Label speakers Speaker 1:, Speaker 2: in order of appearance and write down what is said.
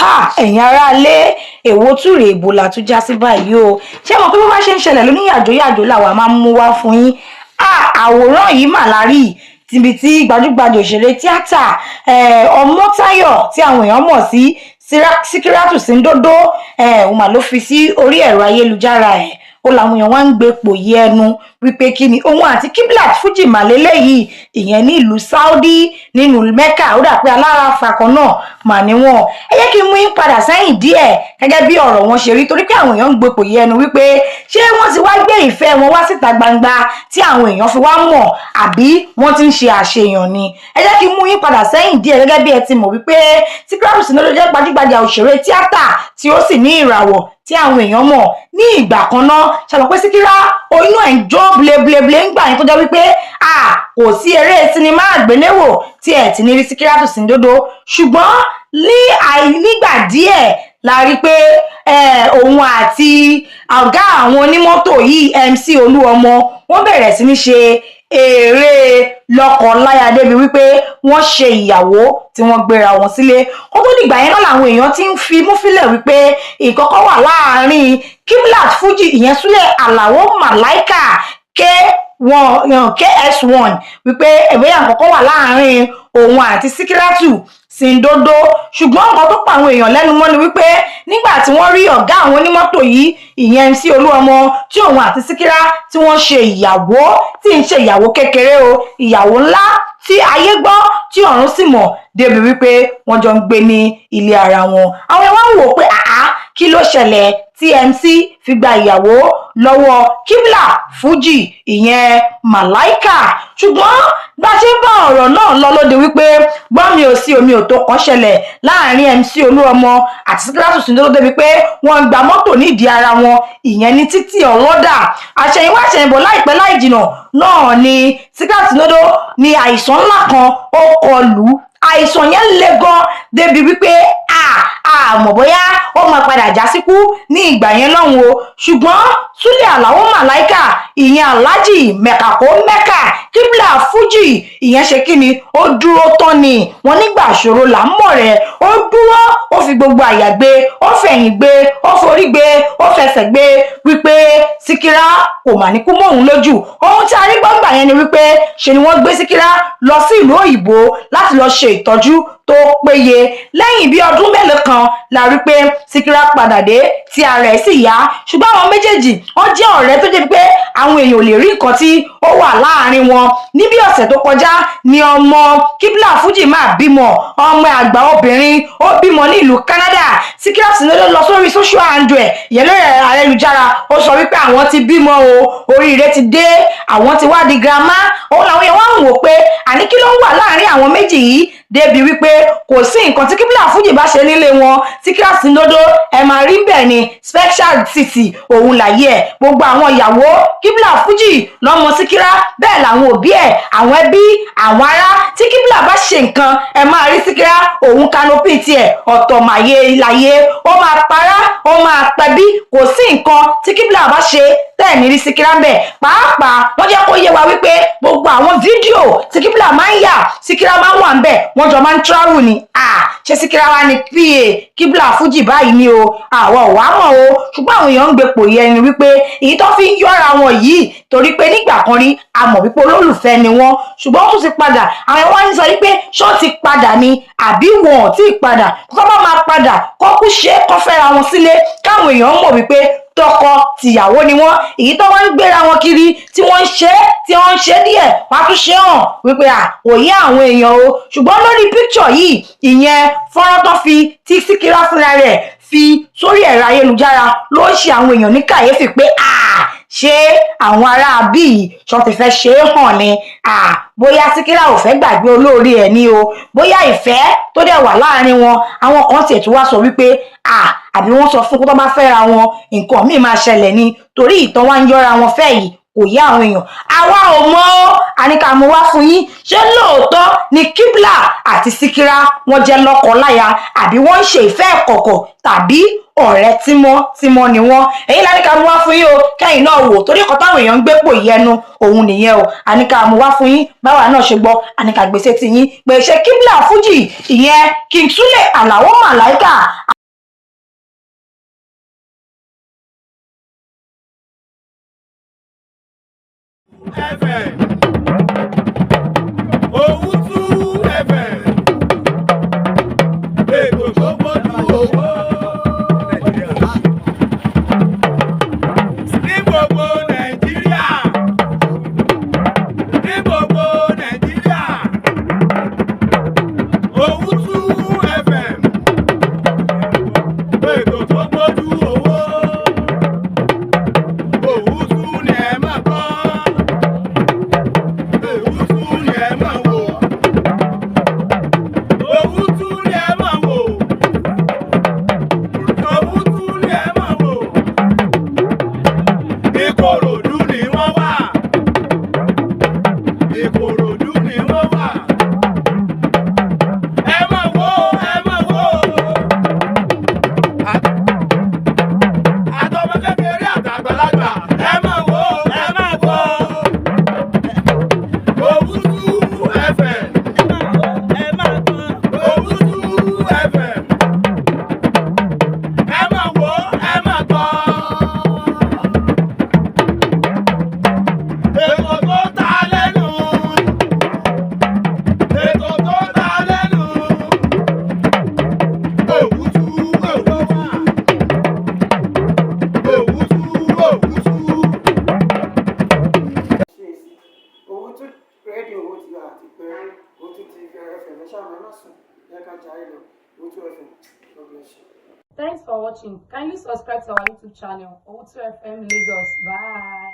Speaker 1: Ha, ẹ̀yin aráalé, èwo tún rèé? Ibo la tún já sí báyìí o? Ṣé mo pé bó bá ṣe ń ṣẹlẹ̀ lóní yàjóyàjó làwa máa ń mú wá fún yín. Àwòrán yìí mà la rí níbi tí gbajúgbajà òṣèré tíátà Ọmọ́táyọ̀, tí àwọn èèyàn mọ̀ sí Síkírátù Síndódó, òun mà ló fi sí orí ẹ̀rọ ayélujára ẹ̀. Ó làwọn èèyàn wá ń gbé pò yí ẹnu wípé kí ni òun àti Kiblat Fuji màlélẹ́ yìí, ìyẹn ní ìlú Saudi, nínú Mecca. Ó dà pé alárafa kan náà mà níwọ̀n. Ẹ jẹ́ kí n mú yín padà sẹ́yìn díẹ̀ gẹ́gẹ́ bí ọ̀rọ̀ wọn ṣe rí, torí pé àwọn èèyàn ń gbépò yí ẹnu wípé ṣé wọ́n ti wá gbé ìfẹ́ wọn wá síta gbangba tí àwọn èèyàn fi wá mọ̀, àbí wọ́n ti ń ṣe àṣeyàn ni? Ẹ jẹ́ kí n mú yín padà sẹ́yìn díẹ̀. Gẹ́gẹ́ bí ẹ ti mọ̀ wípé Síkírátù Síndódó jẹ́ gbajúgbajà òṣèré tíátà tí ó sì ní ìràwọ̀ tí àwọn èèyàn mọ̀ ní ìgbà kan náà. Ṣàlọ́ pé Síkírá oyún ẹ̀ ń jó bleblebble ń gbà yín, tó jẹ́ wípé a kò sí eré sinimá àgbéléwò tí ẹ̀ ti ní rí Síkírátù Síndódó. Ṣùgbọ́n ní àìnígbà díẹ̀ la rí pé òun àti ọ̀gá àwọn onímọ́tò yìí, MC Olúọmọ, wọ́n bẹ̀rẹ̀ sí ní ṣe eré lọ́kọ-láya, débi wípé wọ́n ṣe ìyàwó tí wọ́n gbéra wọn sílé. Kó tó dìgbà yẹn náà làwọn èèyàn ti ń fi mú fílẹ̀ wípé ìkọ́kọ́ wà láàárín Kiblat Fuji, ìyẹn Súlẹ̀ Àlàó Màláìkà K1, KS1, wípé ẹ̀bẹ́yà nǹkan wà láàárín òun àti Síkírátù Síndódó. Ṣùgbọ́n nǹkan tó pa àwọn èèyàn lẹ́nu mọ́ ni wípé nígbà tí wọ́n rí ọ̀gá àwọn onímọ́tò yìí, ìyẹn MC Olúọmọ, tí òun àti Síkírá tí wọ́n ṣe ìyàwó, tí ń ṣe ìyàwó kékeré o, ìyàwó ńlá tí ayé gbọ́ tí ọ̀run sì mọ̀, débi wípé wọ́n jọ ń gbé ní ilé ara wọn, àwọn èèyàn wá ń wò pé àá, kí ló ṣẹlẹ̀ tí MC fi gba ìyàwó lọ́wọ́ Kibla Fuji, ìyẹn Màláìkà? Ṣùgbọ́n bá a ṣe ń bá ọ̀rọ̀ náà lọ lóde wípé gbọ́n mi ò sí omi ò tó kan ṣẹlẹ̀ láàrin MC Olúọmọ àti Síkírátù Síndódó, débi pé wọ́n ń gba mọ́tò nídìí ara wọn, ìyẹn ní títì ọlọ́dà. Àṣẹ̀yìnwá àṣẹ̀yìnbọ̀, láìpẹ́ láì jìnà náà ni Síkírátù Síndódó ní àìsàn ńlá kan ó kọlù. Àìsàn yẹn le gan débi wípé a mọ̀ bóyá ó máa padà já síkú ní ìgbà yẹn lọ́hùn o. Ṣùgbọ́n Súlẹ̀ Àlàó Màláìkà, ìyẹn Alhaji Mẹ̀kàkó Mẹ́kà Kíblà Fújì, ìyẹn ṣe kí ni, ó dúró tán ni. Wọn nígbà ṣòro là ń mọ̀ rẹ̀. Ó dúró, ó fi gbogbo àyà gbé, ó fẹ̀yìn gbé, ó forí gbé, ó fẹsẹ̀ gbé, wípé Síkírá kò mà ní kú mọ́ òun lójú. Ohun tí a rí gbọ́ngbà yẹn ni wípé ṣe ni wọ́n gbé Síkírá lọ sí ìlú òyìnbó láti lọ ṣe ìtọ́jú tó péye. Lẹ́yìn bí ọdún mélòó kan la rí pé Síkírá padà dé tí ara ẹ̀ sì yá. Ṣùgbọ́n àwọn méjèèjì, wọ́n jẹ́ ọ̀rẹ́ tó jẹ́ pé àwọn èèyàn ò lè rí nǹkan tí ó wà láàrin wọn. Ní bí ọ̀sẹ̀ tó kọjá ni ọmọ Kíblà Fújì máa bímọ, ọmọ àgbà obìnrin. Ó bímọ ní ìlú Canada. Síkírá Síndódó lọ sórí social handle ẹ̀, ìyẹn lórí ayélujára, ó sọ wípé àwọn ti bímọ o, oríire ti dé, àwọn ti wá di grandma. Òun làwọn èèyàn wá ń wò pé àní kí ló ń wà láàrin àwọn méjì yìí, débi wípé kò sí nǹkan tí Kíblà Fújì bá ṣe nílé wọn, Síkírá Síndódó ẹ máa rí bẹ́ẹ̀ ni. Special city òun làyé ẹ̀. Gbogbo àwọn ìyàwó Kíblà Fújì lọ́mọ Síkírá, bẹ́ẹ̀ làwọn òbí ẹ̀, àwọn ẹbí, àwọn ará. Tí Kíblà bá ṣe nǹkan, ẹ máa rí Síkírá, òun canopy tiẹ̀ ọ̀tọ̀ màyé láyé, ó máa para, ó máa pẹbí. Kò sí nǹkan tí Kíblà bá ṣe tẹ́ẹ̀ ní rí Síkírá ń bẹ̀. Pàápàá, wọ́n jẹ́ kó yé wa wípé gbogbo àwọn fídíò tí Kíblà máa ń yà, Síkírá máa ń wà ń bẹ̀, wọ́n jọ máa ń travel ni. Ṣé Síkírá wa ni pa Kíblà Fújì báyìí ni o? Àwa ò wá mọ̀ o. Ṣùgbọ́n àwọn èèyàn ń gbepò yẹn ni wípé èyí tó fi ń yọ́ra wọn yìí, torí pé nígbà kan rí a mọ̀ wípé olólùfẹ́ ni wọ́n, ṣùgbọ́n wọ́n tún ti padà. Àwọn èèyàn wá ń sọ wípé ṣó ti padà ni àbí wọn ò tí ì padà? Kó bá máa padà, kó kú ṣe é, kó fẹ́ra wọn sílé, káwọn èèyàn mọ̀ wípé tọkọ tìyàwó ni wọ́n. Èyí tó wọ́n ń gbéra wọn kiri, tí wọ́n ń ṣe é, tí wọ́n ń ṣe díẹ̀, wọ́n á tún ṣe hàn wípé à kò yé àwọn èèyàn o. Ṣùgbọ́n lórí picture yìí, ìyẹn fọ́nrán tó fi tí Síkírá fúnra rẹ̀ fi sórí ẹ̀rọ ayélujára, ló ń ṣe àwọn èèyàn ní kàyéfì pé à ṣé àwọn ará bíi ṣọ ti fẹ́ ṣe é hàn ni? À bóyá Síkírá ò fẹ́ gbàgbé olóore ẹ̀ ní o, bóyá ìfẹ́ tó dẹ̀ wà láàrin wọn. Àwọn kan tiẹ̀ tún wá sọ wípé à àbí wọ́n sọ fún kó tó bá fẹ́ra wọn, nǹkan míì máa ṣẹlẹ̀ ni, torí ìtàn wá ń yọra wọn fẹ́ yìí. Kò yé àwọn èèyàn, àwa ò mọ̀ ọ́, àní ká mú wá fún yín. Ṣé lóòótọ́ ni Kíblà àti Síkírá wọ́n jẹ́ lọ́kọ-láya, àbí wọ́n ń ṣe ìfẹ́ ìkọ̀kọ̀, tàbí ọ̀rẹ́ tímọ́tímọ́ ni wọ́n? Èyí la ní ká mú wá fún yín o, kẹ́yìn náà wò, torí ẹ̀kọ́ táwọn èèyàn ń gbé pò yẹnu òun nìyẹn o. Àní ká mú wá fún yín, báwa náà ṣe gbọ́, àní ká gbèsè ti yín pé ṣé Kíblà Fújì, ìyẹn King Sule Alao Malaika.
Speaker 2: FM. Owutu FM. Ètò tó gbójú owó. Ní gbogbo Nàìjíríà. Ní gbogbo Nàìjíríà. Owutu FM. Ètò tó gbójú owó. Owutu ni ẹ máa gbọ́. Owutu ni ẹ máa wò. Owutu ni ẹ máa wò. Owutu ni ẹ máa wò. Ìkòròdú ni wọ́n wà. Ìkòròdú ni wọ́n wà. Ẹ máa wò, ẹ máa wò. Àtọmọ kékeré àtàgbàlagbà, ẹ máa wò, ẹ máa wò. Owutu FM. Owutu FM. Ẹ máa wò, ẹ máa gbọ́. Ètò tó ta lẹ́nu. Ètò tó ta lẹ́nu. Owutu, Owutu. Owutu, Owutu.
Speaker 3: Ṣe sí Owutu rédíò, owó ti àti pé Owutu TV FM. Ẹ ṣáà máa sùn yẹ ká jayé lọ. Owutu FM, God bless you.
Speaker 4: Thanks for watching. Kindly subscribe to our YouTube channel, Owutu FM Lagos. Bye.